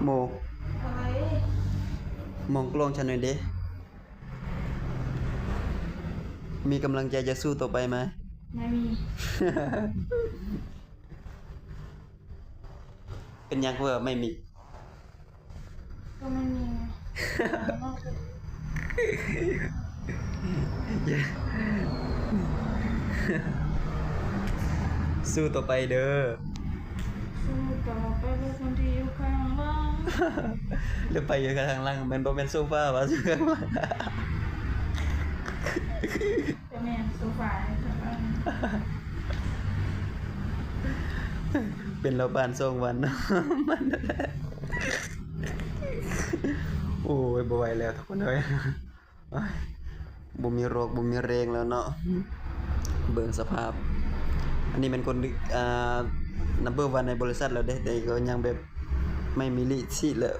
ໂມ ມອງກ້ອງໃຫ້ເດ້. ມີກຳລັງໃຈຈະສູ້ຕໍ່ໄປໄໝ? ໄມ່ມີ. ເປັນຫຍັງຄືວ່າໄມ່ມີ? ກໍມັນມີໄງ. ສູ້ຕໍ່ໄປເດີ. ສູ້ຕໍ່ໄປເພື່ອຄົນທີ່ຢູ່ຂ້າງຫຼັງ. ຫຼືໄປຢູ່ຂ້າງຫຼັງ? ແມ່ນບໍ່ແມ່ນໂຊຟາຫວາ? ສູ້ຂ້າງຫຼັງ. ກໍແມ່ນໂຊຟາຂ້າງຫຼັງ. ເປັນລາວບ້ານສອງວັນ. ໂອ້ຍ ບໍ່ໄຫວແລ້ວທຸກຄົນເອີຍ. ບໍ່ມີໂລກ ບໍ່ມີແຮງແລ້ວເນາະ. ເບິ່ງສະພາບ. ອັນນີ້ແມ່ນຄົນ ອ່າ number one ໃນບໍລິສັດແລ້ວເດ້ ແຕ່ກໍຍັງແບບໄມ່ມີລິສິດແລ້ວ.